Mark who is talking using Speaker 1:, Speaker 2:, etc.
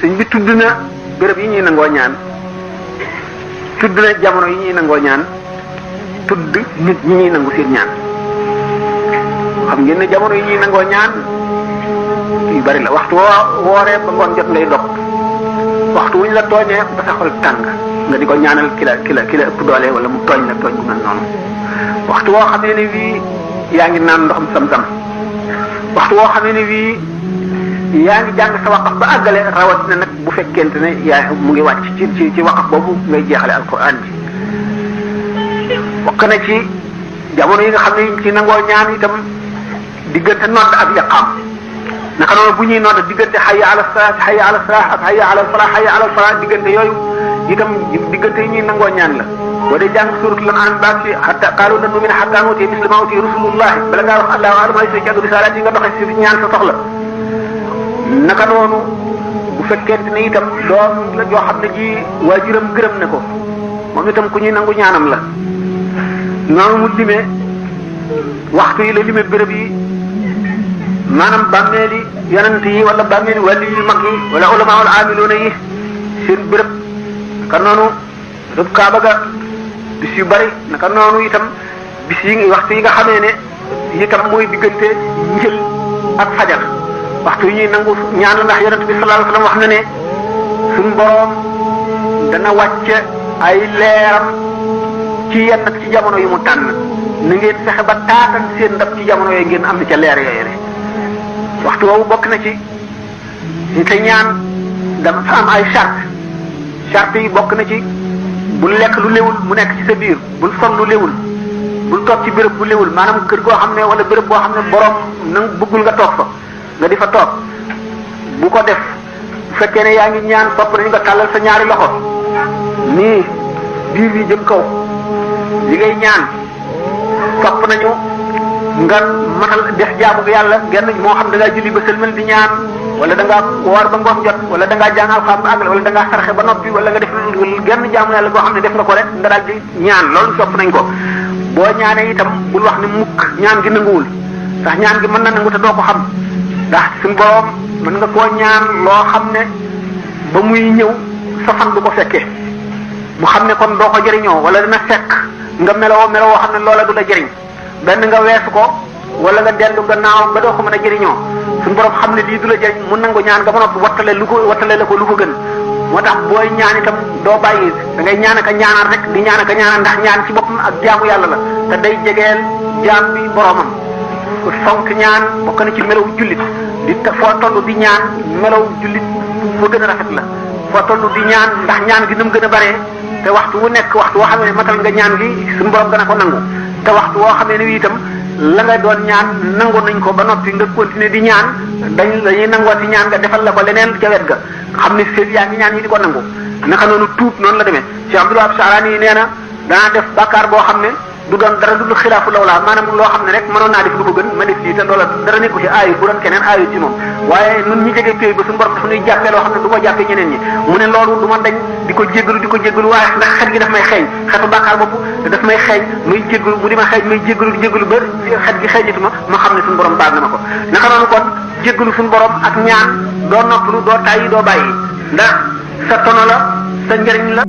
Speaker 1: sëñ bi tudd na béréb yi ñuy nangoo ñaan tudd na jamono yi ñuy nangoo ñaan tudd nit ñi ñuy nangu seen ñaan xam ngeen ne jamono yi ñuy nangoo ñaan yu bari la waxtu woo wooree ba ngoon jot ngay dog waxtu wuñ la tooñee ba sa xol tàng nga di ko ñaanal ki la ëpp doole wala mu tooñ la tooñ bu mel noonu waxtu woo xamee ne wii yaa ngi naan ndoxam sam-sam waxtu woo xamee ne wii yaa ngi jàng sa waqaf ba àggale rawatina nag bu fekkente ne yaa mu ngi wàcc ci waqaf boobu ngay jeexale alquran bi bokk na ci jamono yi nga xam ne yi ci nangoo ñaan itam diggante nodd ak yaqaam naka noonu bu ñuy nodd diggante hayya ala salaat hayya ala salaat ak hayya ala falaa hayya ala falaa diggante yooyu itam diggante yi ñuy nangoo ñaan la boo dee jàng suratul an'am baag si hatta qaalu lan nu'mina hattaa nu'tiya misla maa utiya rusulullahi bala ngaa wax allahu a'lamu haysu yaj'alu risaalaati nga doxe si ñaan sa soxla naka noonu bu fekkente ne itam doom la joo xam ne ji waajuram gërëm ne ko moom itam ku ñuy nangu ñaanam la noonu mu limee waxtu yi la limee béréb yi maanaam bàmmeeli yonent yi wala bàmmeeli wàlli yu mag yi wala ulama wala amiluuna yi seen béréb naka noonu béréb Kaaba ga bis yu bari naka noonu itam bis yi waxtu yi nga xamee ne itam mooy diggante njël ak fajar waxtu yi ñuy nangu ñaan ndax yonent bi sallallahu alayhi wasallam wax na ne suñu boroom dana wàcce ay leeram ci yenn ci jamono yu mu tànn na ngeen fexe ba taatan seen ndab ci jamono yooyu ngeen am na ca leer yooyu ne waxtu woowu bokk na ci ñu te ñaan dafa am ay charte yi bokk na ci bul lekk lu léwul mu nekk ci sa biir bul sol lu léwul bul toog ci béréb bu léwul maanaam kër goo xam ne wala béréb boo xam ne boroom nang bëggul nga toog fa nga di fa toog bu ko def bu fekkee ne yaa ngi ñaan topp nañu nga tàllal sa ñaari loxo nii biir bi jëm kaw li ngay ñaan topp nañu nga matal def jaamu yàlla genn moo xam da ngaa julli ba sëlmal di ñaan wala da ngaa woor ba ngoon jot wala da ngaa jàngal xam ba àggal wala da ngaa sarxe ba noppi wala nga def genn jaamu yàlla boo xam ne def nga ko rek nga daal di ñaan loolu sopp nañ ko boo ñaanee itam bul wax ne mukk ñaan gi nanguwul ndax ñaan gi mën na nangu te doo ko xam ndax suñu borom mën nga koo ñaan loo xam ne ba muy ñëw sa fan du ko fekkee mu xam ne kon doo ko jëriñoo wala dina fekk nga meloo xam ne loola du la jëriñ benn nga weesu ko wala nga dellu gannaaw ba doo ko mën a jëriñoo suñu borom xam ne lii du la jëriñ mu nangu ñaan nga ba noppi wattale la ko lu ko gën moo tax booy ñaan itam doo bàyyi da ngay ñaan ak a ñaanal rek di ñaan ak a ñaanal ndax ñaan ci boppam ak jaamu yàlla la te day jegeel jaam bi boromam fonk ñaan bokk na ci melaw jullit di foo toll di ñaan melaw jullit foo gën a rafet la foo toll di ñaan ndax ñaan gi ni mu gën a baree te waxtu wu nekk waxtu woo xam ne matal nga ñaan gi suñu borom dana ko nangu te waxtu woo xam ne itam la nga doon ñaan nangu nañ ko ba noppi nga continuer di ñaan dañuy nangoo ci ñaan nga defal la ko leneen ca wet ga xam ne seet yaa ngi ñaan ñi di ko nangu naka noonu tuub noonu la demee Cheikh Abdul Wahab Sharani yi nee na danaa def bàkkaar boo xam ne du doon dara du xilaafu lawlaa maanaam loo xam ne rek mënoon naa def lu ko gën ma def lii te loola dara nekku ci aayu bu doon keneen aayu ci moom waaye nun ñi jege péey ba suñu borom dafa ñuy jàppee loo xam ne du ko jàppee ñeneen ñi mu ne loolu du ma dañ di ko jéggalu waaye ndax xet gi daf may xeeñ xetu bàkkaar boobu daf may xeeñ muy jéggalu mu di ma xeeñ muy jéggalu ba xet gi xeeñatu ma xam ne suñu borom baal na ma ko naka noonu kon jéggalu suñu borom ak ñaan doo noppalu doo tàyyi doo bàyyi ndax sa tono la sa njëriñ la